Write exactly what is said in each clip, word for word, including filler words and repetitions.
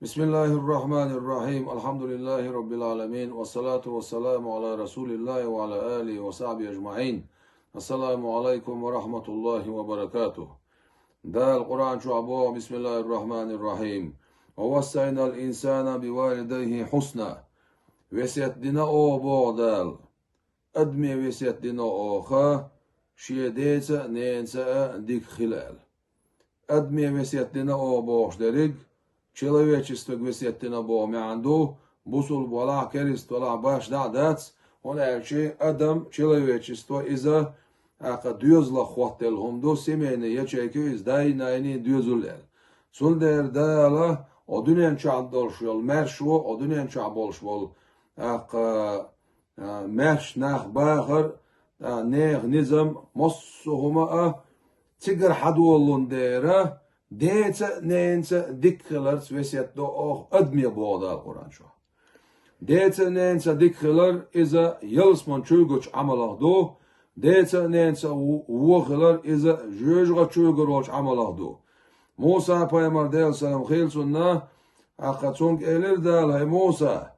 بسم الله الرحمن الرحيم. الحمد لله رب العالمين. والصلاة والسلام على رسول الله وعلى آله وصحبه أجمعين. السلام عليكم ورحمة الله وبركاته. Дала Къуръан чохь боху: بسم الله الرحمن الرحيم. ووصينا الإنسان بوالديه حسنا. Весет дина оха, боху Дала. Адаме весет дина оха, шен деца а, ненаца а дика хила аьлла. Адаме весет дина оха бохуш дерриг, человечествога весет дина боху маьӀна ду, бусулба валахь, керста валахь, башха дӀа а дац, хӀунда аьлча адам, человечество, иза, тӀаккха доьзалах хоттаелла хӀума ду, семейный ячейка ю иза, дай-найний доьзал аьлла. Цундела Дала, о дуьнен чохь долуш йолу маьршо, о дуьнен чохь болуш болу, тӀаккха, а, маьрша нах бахар, а, нехан низам, массо а хӀума а, цигара хьадолалун дера, деца а, ненаца а дика хиларца весет до оха адаме, боху Дала Къуръан чохь. Деца а, ненаца а дика хилар, иза ялсаман чуьйгучу Ӏамалах ду, деца а, ненаца а ву-, вон хилар, иза жоьжахати чуьйгара волчу Ӏамалах ду. Муса пайхамар, Делан салам хила цунна, тӀаккха цуьнга элира Дала: «ХӀай Муса,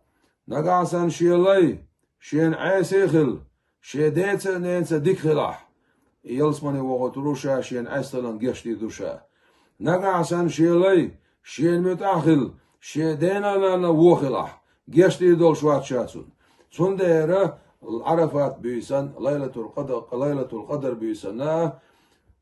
нагахь санна шен лай шена Ӏеса а хила, шен деца а, ненаца а дика хилахь». И ялсамане вохуьйтур ву ша, шена Ӏеса хиларна гечдийр ду ша. Нагахь санна шен лай шена муьтӀахь а хила, шен дена а, нана а вон хилахь, гечдийр долуш вац ша цунна. Цундела Ӏарафат буьйсан, Лайлатул Къадр, Лайлатул Къадр буьйсанна,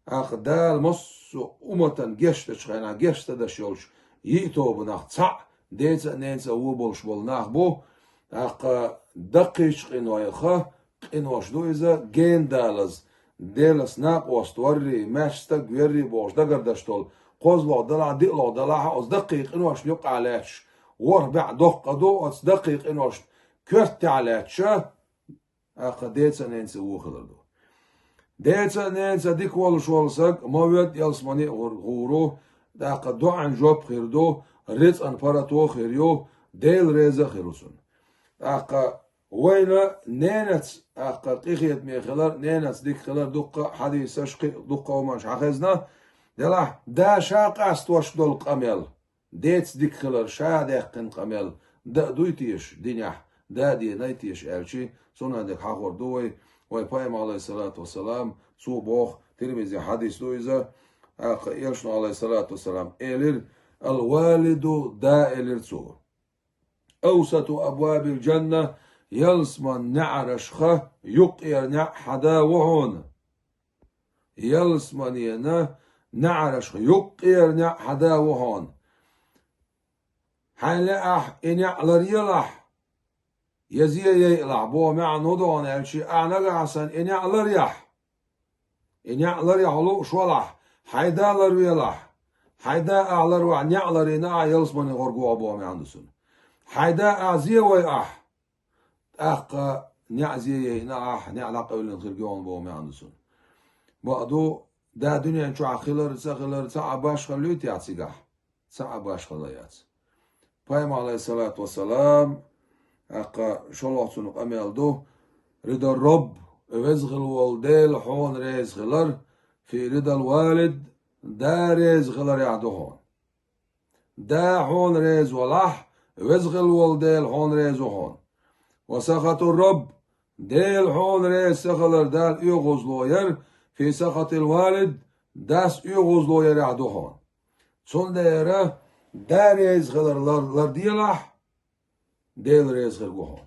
тӀаккха Дала массо а умматана гечдечу хенахь, геч ца деш йолчу йиъ тобанах цхьаъ деца а, ненаца а вон болуш болу нах бу, тӀаккха даккхийчу къинойх, къинош ду иза гена далаза, Делаца накъост веррий, маьрша стаг веррий бохуш дагардеш долу, кхозлагӀа далахь а, диълагӀа далахь а, оцу даккхий къиношна юккъехь лаьтташ, ворхӀ бӀе доккха ду, оцу даккхий къиношна коьртехь лаьтташ, тӀаккха деца а, ненаца а вон хилар ду. Деца а, ненаца а дика волуш волу стаг ма воьду ялсамане а гӀур-, гӀур ву, тӀаккха доӀан жоп хир ду, рицкъан паргӀато хир ю, Дела реза а хир ву цунна. ТӀаккха вайна ненаца, тӀаккха къинхетаме хилар, ненаца дика хилар дуккха а хьадисаш, кхин а дуккха а хӀуманаш хьахезна, делахь, да ша къастош долу къамел, деца дика хилар ша даьккхина къамел, да а дуй теша динехь, да а денай теша аьлчи, цунах дерг хьахор ду вай, вай пайхамар, Ӏалайхиссалату вассалам, цо боху, Тирмизи хьадис ду иза, тӀаккха элчано, Ӏалайхиссалату вассалам, элира: «Ал-валиду», да, элира цо, «авсату абвабил джанна», ялсаман неӀарашха юккъера неӀ хьан да ву хьуна. Ялсаманена неӀарашха юккъера неӀ хьан да ву хьуна. Хьайн лаахь, и неӀ ларъялахь, я зе яйалахь, боху маьӀна хӀун ду хьуна аьлчи, ахь нагахь санна и неӀ ларъяхь, и неӀ ларъяхь лууш валахь, хьайн да ларвелахь, хьайн да ахь ларвахь, неӀ ларйина ахь, ялсамане гӀур ву хьо, боху маьӀна ду цуьнан. Хьайн да ахь зе вайахь, тӀаккха неӀ зе яйина ахь, неӀ дӀакъевлина хир ю хьуна, боху маьӀна ду цуьнан. Бакъду, да дуьнен чохь хилар а, ца хилар а, цхьа а башхалла юй техьа цигахь? Цхьа а башхалла яц. Пайхамар, Ӏалайхиссалату вассалам, тӀаккха шолгӀа цуьнан къамел ду: «Рида Рабб», веза хилла волу Дела хьуна реза хилар, «фи ридал валид», да реза хиларехь ду хьуна. Да хьуна реза валахь, веза хилла волу Дела хьуна реза ву хьуна. «Ва сахату Рабб», Дела хьуна реза ца хилар, Далла оьгӀазло яр, «фи сахатил валид», дас оьгӀазло ярехь ду хьуна. Цундела да реза хилар лар-, ларделахь, Дела реза хир ву хьуна.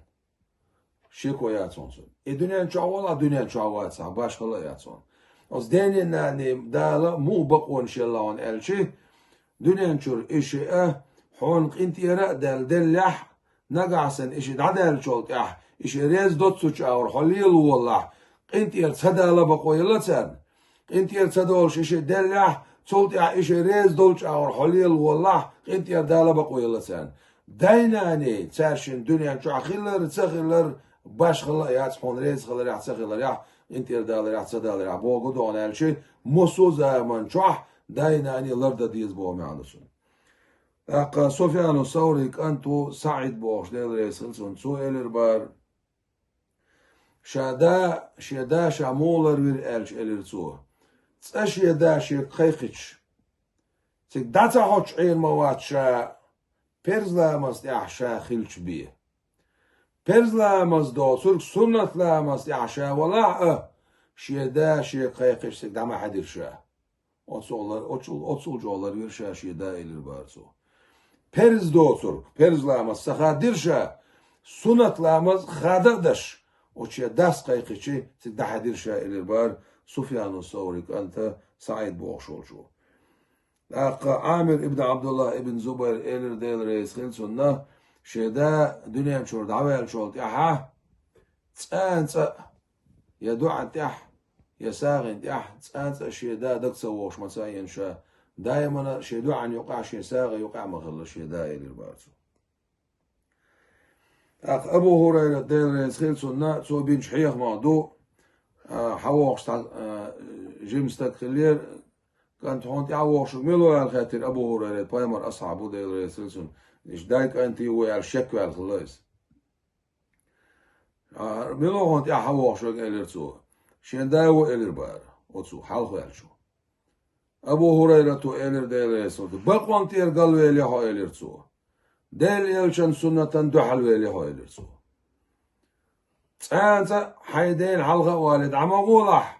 Шеко яц хьуна цунна. И дуьнен чохь валахь, дуьнен чохь вацахь, башхалла а яц хьуна. Оцу денний, нанний Дала муха бакъонаш елла хьуна аьлчи, дуьнен чуьра и шиъ а хьуна къинтӀера а даьлла деллехь, нагахь санна и шиъ дӀадаьллачул тӀаьхьа, и шиъ реза доццучу агӀор хьо лелаволлахь, къинтӀера ца дала бакъо елла царна. КъинтӀера ца долуш и шиъ деллехь, цул тӀаьхьа и шиъ реза долчу агӀор хьо лелаволлахь, къинтӀера дала бакъо елла царна. Дай-наний, цаьршинна дуьнен чохь хилар а, ца хилар а, башхалла а яц хьуна реза хиларехь, ца хиларехь, къинтӀера даларехь, ца даларехь, боху ду хьуна аьлчи, массо а заман чохь дай-наний лардан деза, боху маьӀна ду цуьнан. ТӀаккха Суфьяну Саврин кӀант ву СаӀид бохуш, Дела реза хила цунна, цо элира бара: «Ша да, шен да ша муха ларвира?» аьлча, элира цо: «Цкъа шен да шега кхайкхича, цига дӀа ца хоттуш Ӏийр ма вац ша, Перз ламаз тӀехь ша хилча бен. Перз ламаз доцург суннат ламаз тӀехь ша валахь а, шен да шега кхайкхича цига дӀа ма хьаьдира ша. Оцул, оцул, оцул чӀогӀа ларвира ша шен да, элира бара цо. Перз доцург, перз ламаз ца хадийра ша, суннат ламаз хада а деш, оцу шен дас кхайкхича цига дӀахьаьдира ша, элира бара Суфьяну Саври кӀанта СаӀид бохуш волчо. ТӀаккха Ӏамир ибн Ӏабдуллах ибн Зубайр элира, Дела реза хила цунна, шен да дуьнен чуьра дӀаваьллачул тӀаьхьа цкъа а, я дуӀан тӀехь, я сагӀина тӀехь, цкъа а шен да дага ца вогӀуш ма ца Ӏийна ша, даимана шен дуӀан юкъахь, шен сагӀа юкъахь ма хилла шен да, элира бара цо. ТӀаккха Абу ХӀурайрат, Дела реза хила цунна, цо бинчу хьехамах ду, а, хьавогӀуш цхьа, а, жима стаг хиллера, кӀант, хьуна тӀаьхьа вогӀуш мила ву аьлла хаьттира Абу ХӀурайрат, пайхамар асхьаб ву, Дела реза хила цунна, иштта дай кӀант ву аьлла шек ваьлла хилла иза. А, мила ву хьуна тӀаьхьа вогӀуш верг, элира цо. Шен да ву, элира бара оцу хьалхаваьллачо. Абу ХӀурайрата элира, Дела реза хила цунна, бакъонан тӀера галвелла хьо, элира цо. Делан элчан суннатан дуьхьал велла хьо, элира цо. Цкъа а хьайн дена хьалха а валий дӀа ма гӀолахь,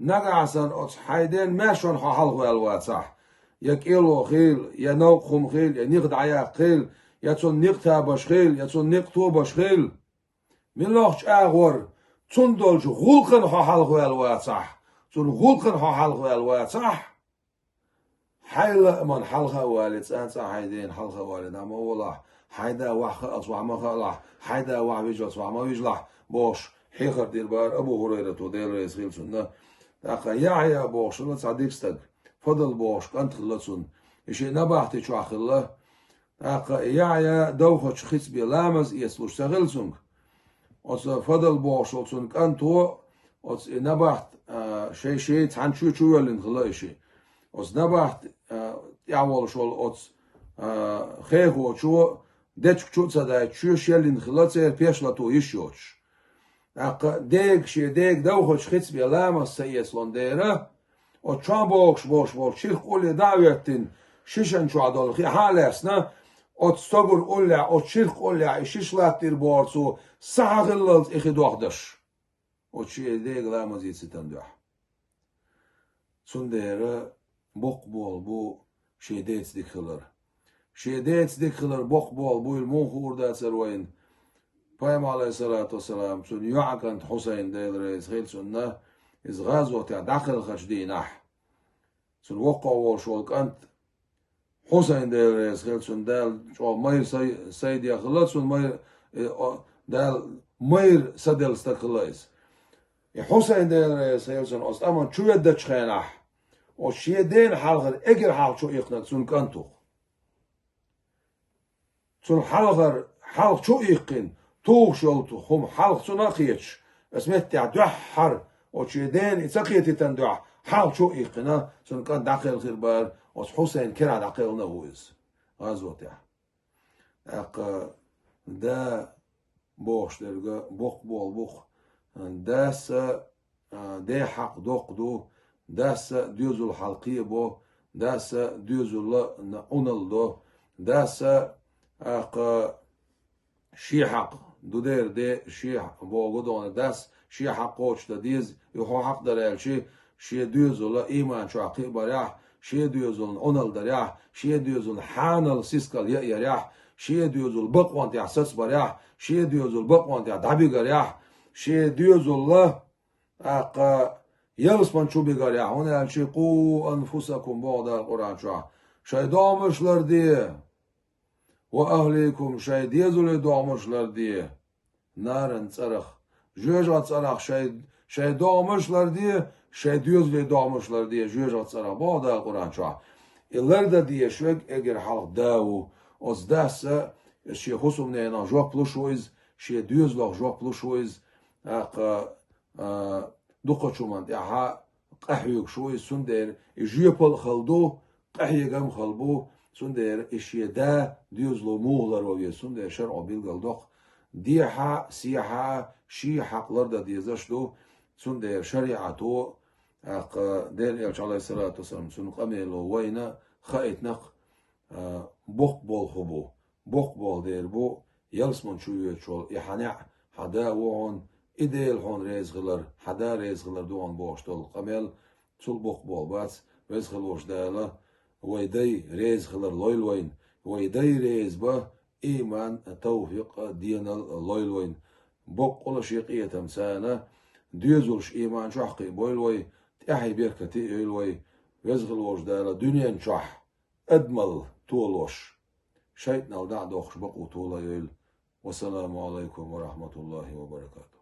нагахь санна оцу хьайн ден маьршонна хьо хьалхаваьлла вацахь, я кӀело хила, я новкъа хӀума хила, я ниха дӀаяккха хила, я цунна ниха табаш хила, я цунна ниха тобаш хила. Мила ву чӀагӀо, цунна долчу гӀуллакхана хьо хьалхаваьлла вацахь, цунна гӀуллакхана хьо хьалхаваьлла вацахь, хьайн лааман хьалха а валий, цкъа а хьайн дена хьалха а валий дӀа ма гӀолахь, хьайн да ваха хаалц охьа ма хаалахь, хьайн да ваха вижалц охьа ма вижалахь, бохуш, хьехар дира бара Абу ХӀурайрата, Дела реза хила цунна. ТӀаккха Яхьъя бохуш хилла цхьа дика стаг, Фадал бохуш кӀант хилла цунна. И шиъ набахти чохь хилла. ТӀаккха Яхьъя довхачу хицбе ламаз эцалуш ца хилла цуьнга. Оцу Фадал бохуш волу цуьнан кӀанто, оцу и набахт, а, шай-шай цхьана чоь чу воьллина хилла и шиъ. Оцу набахт, а, тӀехь волуш волу оцу, а, хехочо дечиг чу а ца дайта, чоь шеллина хилла церан пешлато йиш йоцуш. ТӀаккха дега, шен дега довхачу хицбе ламаз ца эцалун дера, оцу чохь богуш болуш болу чирх къулле дӀа а хӀоьттина, шишан чохь долу хи хьа а лаьцна, оцу стогар уллехь, оцу чирх къуллехь и шиша латтийр боху цо, сахьа хиллалц и хи дохдаш. Оцу шен дега ламаз эцитан дуьхьа. Цундела боккха болу бу шен деца дика хилар. Шен деца дика хилар боккха болу буйла муха хуур дацара вайна? Пайхамар, алейхиссалату вассалам, цуьнан йоӀан кӀант Хьусайн, Дела реза хила цунна, иза гӀазотехь дӀакхелхачу дийнахь, цуьнан воккхах волуш волу кӀант Хьусайн, Дела реза хила цунна, Дала чӀогӀа майра сай-, сайдехь хилла цунна, майра, э, о, Дала майра саделла стаг хилла иза. И Хьусайн, Дела реза хила цунна, оцу тӀаман чу веддачу хенахь, оцу шен дена хьалхара эггара хьалха чу иккхинарг цуьнан кӀант ву. Цунна хьалхара хьалха чу иккхина, тухуш йолу хӀума хьалха цунна а кхеташ, оцу меттехь дуьххьара, оцу шен дена и ца кхетийтан дуьхьа, хьалха чу иккхина, цуьнан кӀант дӀакхелхира бара, оцу Хьусайн керахь дӀакхелхина а ву иза гӀазотехь. ТӀаккха да бохуш дерг боккха болу бу-кх. Дас а, а, ден хьакъ доккха ду, дас а доьзал хьалкхебо, дас а доьзал а Ӏуналла до, дас а, тӀаккха шен хьакъ ду дера де, шен хьакъ боху дона дас, шен хьакъ кхочушдан деза, и хьо хьакъ дара аьлча, шен доьзал а ийман чохь кхиабарехь, шен доьзална Ӏуналла дарехь, шен доьзална хьанал сискал яарехь, шен доьзал бакъонтехь сацбарехь, шен доьзал бакъонтехь дӀабигарехь, шен доьзал а, тӀаккха, ялсаман чу бигарехь, хӀунда аьлча, къу анфусакум боху Дала Къуръан чохь, шайн догӀмаш ларде, ва ахликум, шайн доьзале догӀмаш ларде, наран цӀарах, жоьжахатин цӀарах шайн, шайн догӀмаш ларде, шайн доьзале догӀмаш ларде, жоьжахатин цӀарах боху Дала Къуръан чохь. И лардан дезаш верг эггара хьалха да ву, оцу дас а, шен хӀусамненах жоп луш ву иза, шен доьзалах жоп луш ву иза, тӀаккха, а, дукхачу хӀуманна тӀехь къахьоьгуш ву иза, цундела и жоьпалла хала ду, къахьегам хала бу, цундела и шен да доьзало муха ларво веза, цундела шарӀо билгал доккху, дехьа а, сехьа а шен хьакъ лардан дезаш ду, цундела шариӀато, тӀаккха Делан Элча, алейхиссалату вассалам, цуьнан къамело вайна хаийтина-кх, а, боккха болу хӀу бу. боккха болу дер бу, ялсамани чу воьдуш волу и хьан неӀ, хьан да ву хьуна, и Дела хьуна реза хилар, хьан да реза хилар ду хьуна бохуш долу къамел, цул боккха болу бац. Веза хила волчу Дала вай дай реза хилар лойла вайна, вай дай реза бан, иман, тавфикъ, денал лойла вайна. Боккъала шен къинхетам царна, доьзалш иман чохь кхиабойла вай, тӀаьхье беркате а йойла вай. Веза хила волчу Дала дуьнен чохь адамалла толош, шайтӀаналла дӀа а доккхуш, бакъо тола а йойла. Вассаламу алайкум ва рахматуллахи ва баракатух.